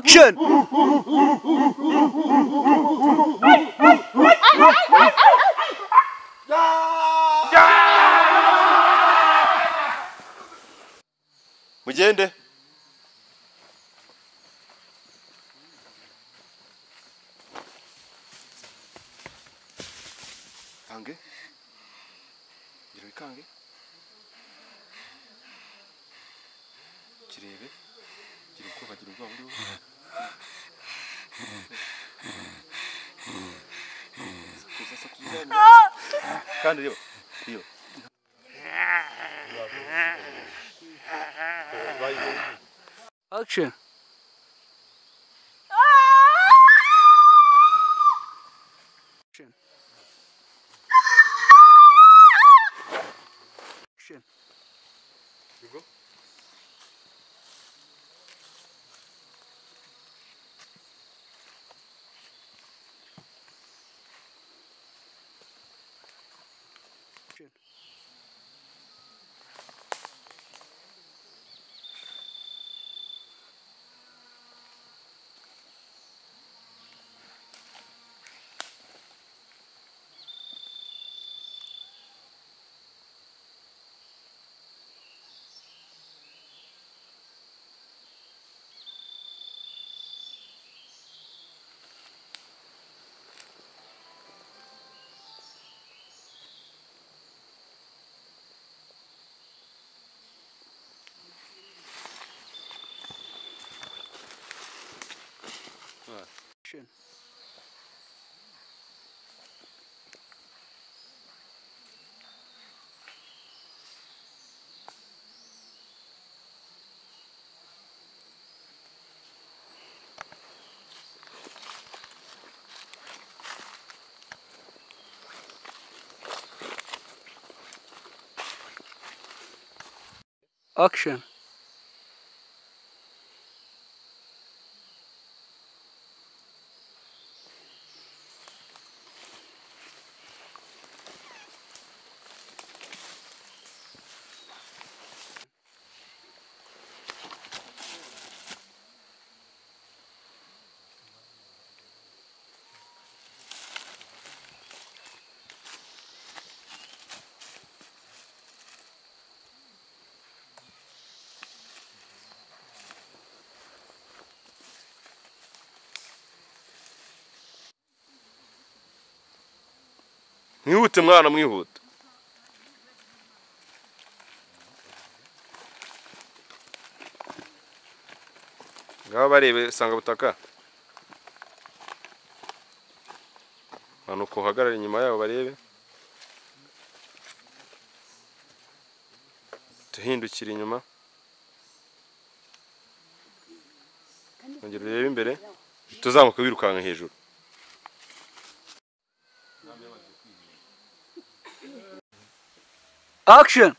Action! Mugende. Kange. Gira wikange. Kirebe. Gira ubwoba, gira ubwoba muri wowe. Sakuza, sakuza. Kandi reba. Reba. Action! Action! Action! You go. Action! Action. Action. Mwihute mwana, mwihute. Ngaho barebe sanga butaka. Manuko uhagarare inyuma yabo barebe. Tuhindukira inyuma. Ongera urebe imbere. Tuzamuka wirukanka hejuru. Action!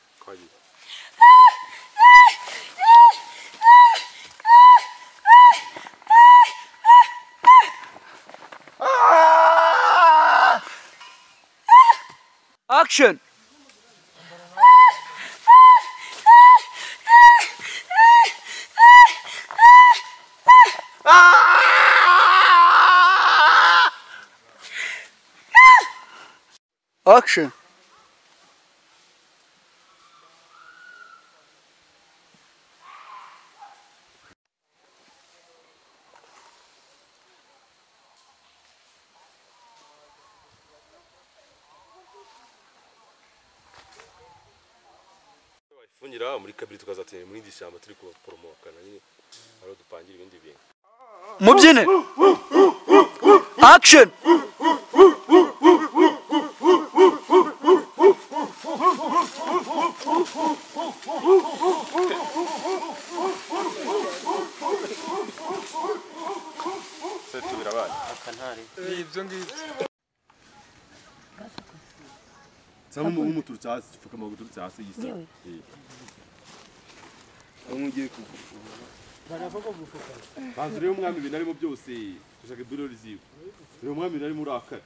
Action! Action! Funyira muri kabiri tukazatera muri ndishyamba turi kupromokana nyine aro dupangira ibindi bintu. Mubyine. Action! Se tubirabaye. Ibyo ngibyo. Samu umuturutse hasi, pfukama guturutse hasi yisa. Aho ngiye banza urebe umwami ibintu arimo byose, dushaka idorari ziwe. Urebe umwami ibintu arimo urakara.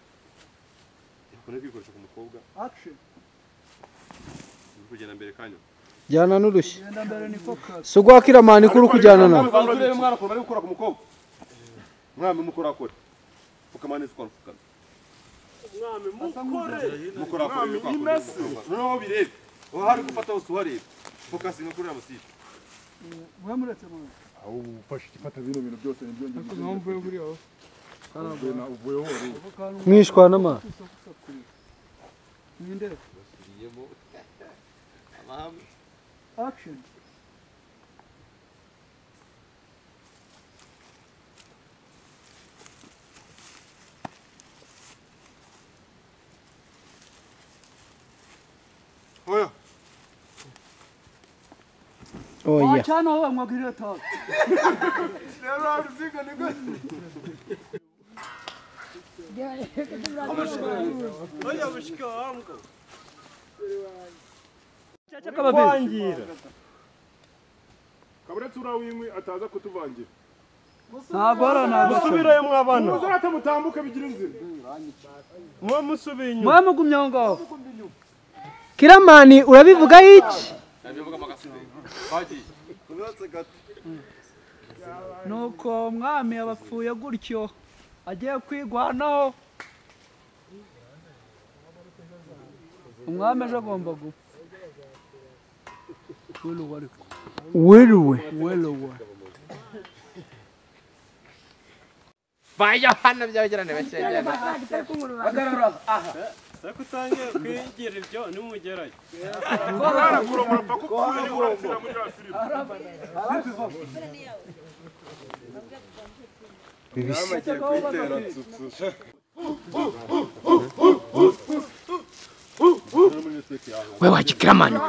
Yakunda kwikoresha ku mukobwa. Action! Uri kugenda mbere kanyo. Jyana n'urushyi. Si ugwa Kiramani ko uri kujyana nawe. Banza urebe umwana ukuntu ari gukora ku mukobwa. Mwami mukorakore. Pfukama neza uko pfukama. Mwami mukore. Mukorakore. Noneho birebe. Uhari gufata hose uhareba. Fokasinga kuri amatipe. Mwamuretse mwana. Aho ufashe ifata bino bintu byose nibyo ngiye. Nkumvuye kuri aho. Karabona uvuye ho. Mwishwa nama. Ninde? Amahame. Action. Oya. Oya. Wachana wowe mwagirira tawe. Rero aruziga niko. Oya bushika wangu. Kwangira. Kaburetse urawinkwi ataza kutuvangira. Ntabwo ntabwo. Musubirayo mwabana. Muzarate mutambuke bigira inzira. Mwe musubiye inyuma. Mwe mugumye aho ngaho. Kiramani urabivuga iki? Nabivuga makaside. Bagiye. Kubatse gato. Nuko mwami abapfuye gutyo agiye kwigwanaho. Umwami ejo agomba gupfa. Weruwe. Weruwe. Bajya hano byabagirane bakegera. Bagarura aha. Sakutangiye kwigira ibyo nimugerayo. Kuromora paka upfuye urapfira muri ya filime. Bibisi. Wewe wakikiramani.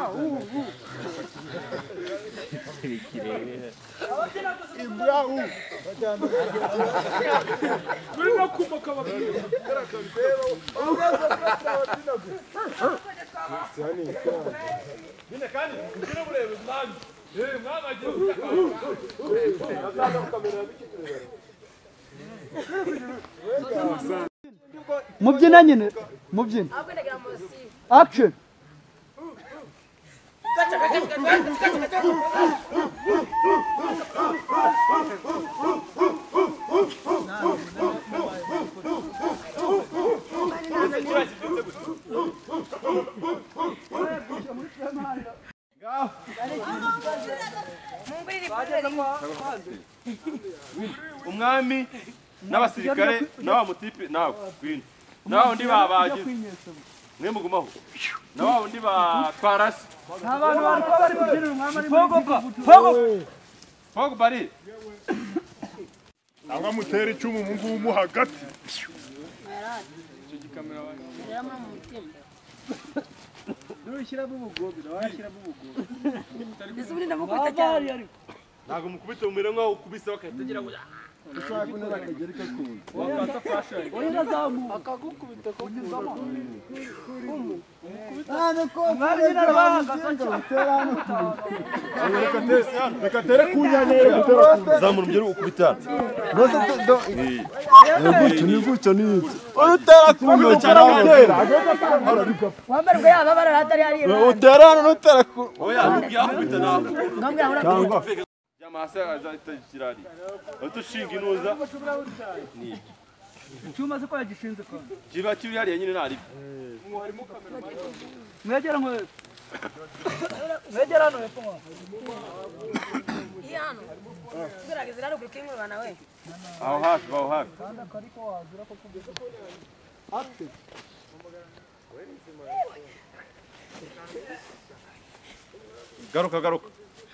Mubyina nyine mubyina. Action. Umwami n'abasirikare n'aba mutipe nawe kwino nawe undi babagize mwe mugumaho nawe undi batwarase abantu bari kuba bari kubyinira umwami ari muri Pogo bari nangwa mutera icumu mu ngumu hagati ntabwo mukubita umere nkaho ukubise bakahita agira ngo ushaka kunera akageri kakunda wakatsa fashion akagukubita ko reka tere kunyanyere gutera ku zamura umugeri ukubita ni gutyo ni utera ku cyane wambarwa yaba baratari ari utera hano nutera ku oya yakubita nawe jamase azahita kirari utushinga inuza ni icyuma se ko yagishinze kandi kiba kiri hariya nyine nari mwegera nko mwegera hano hepfo hano tugerageza rero gukinga nawe aho hafi aho hafi kandi akariko wazira ko kubita action garuka garuka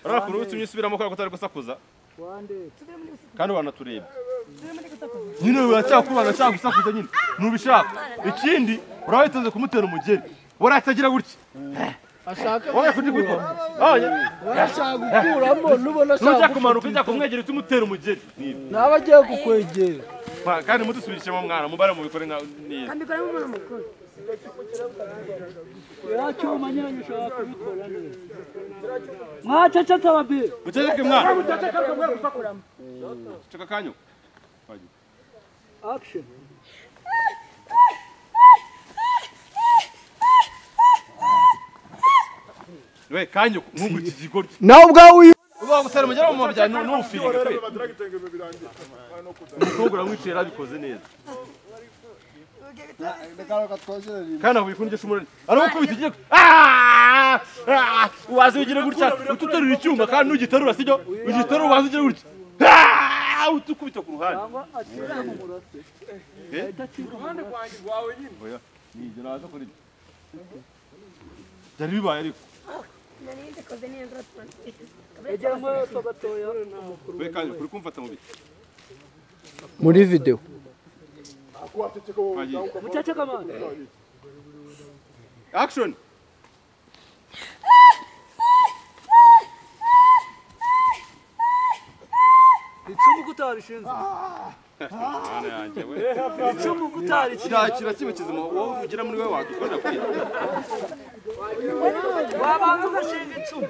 urakuru utumye usubiramo kwa kutari gusakuza kandi wanatureba nyine uracyakubana cyagusakuza nyine nubishaka ikindi urabitoze kumutera umugeri waratagira gutya ashaka wowe kujya ashaka gukuramo nubona ashaka ujya kumanuka ujya kumwegera utumutera umugeri naba agiye kukwegera kandi mudusubirishemo mwana mubare mubikore nka neza kambikoramo umuntu mukuru cyuma nyine ushobora kubikora neza mwacecetse ababiri muceceke mwana ceka kanyu action we kanyu nkungu iki kigoryi nawe ubwawe Uba gutera mugera mu mabya n'ufiringa kwe. Umukobwa uramwiciye yarabikoze neza. Kana wikunje shumurani. Aragukubita igiye. Waze ugira gutya ututerura icyuma kandi ugiterura sijyo ugiterura waze ugira gutya. Utukubita ku ruhande. Uruhande rwanjye rwawe nyine. Oya, ni naza kuri. Byari bibaye ariko. We kandi kuri kumfata mu biti. Muri video. Muceceka man. Action. Icumu kutarishinze. Mana yanjye we. Icumu kutarishinze. Kira kimwe kizima wowe ugira muri we wagikora kwe. Wabanza ugashinga icumu.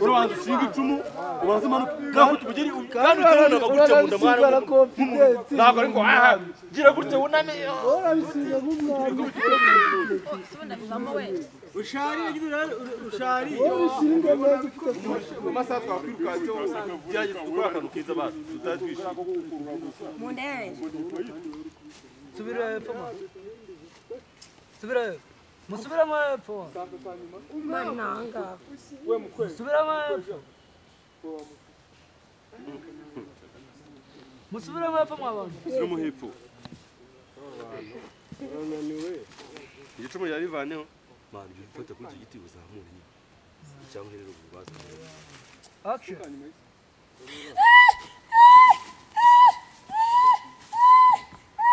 Urabanza ushinga icumu, ubanza umanuka. Naho tubugeri kandi utabona gutya mu nda mwana. Ntabwo ariko aha gira gutya wuname. Urabisiga nk'umwami. Ushari ushari. Urabisiga neza ufite. Mu masaha twakwirukanse gerageza dukore akantu keza bacu tutari twishimye. Subira hepfo man. Subira hepfo. Musubiramo hepfo. Musubiramo hepfo. Musubiramo hepfo mwa bantu. Musubiramo hepfo. Igicumu yarivaneho. Man, ujye ufata kuri icyo giti uzamure nyine. Cyangwa uherere ububaza. Action.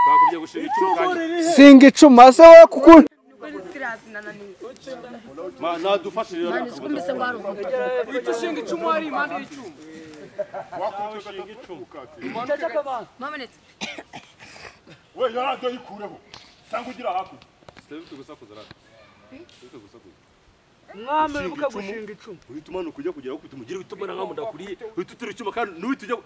Twakubye gushinga icumu kandi. Singa icumu ase we kuko Ma nadufashe rero. Uhita ushinga icumu hari impande y'icyuma. Muceceka man. We yaradiyo yikureho cyangwa ugira hakurya. Sibyo gusakuza rata. Sibyo gusakuza. Mwami ubuka gushinga icumu. Uhita umanuka ujya kugera aho ukubita umugeri uhita umara nka mudakuriye uhita uterura icyuma kandi n'uhita ujya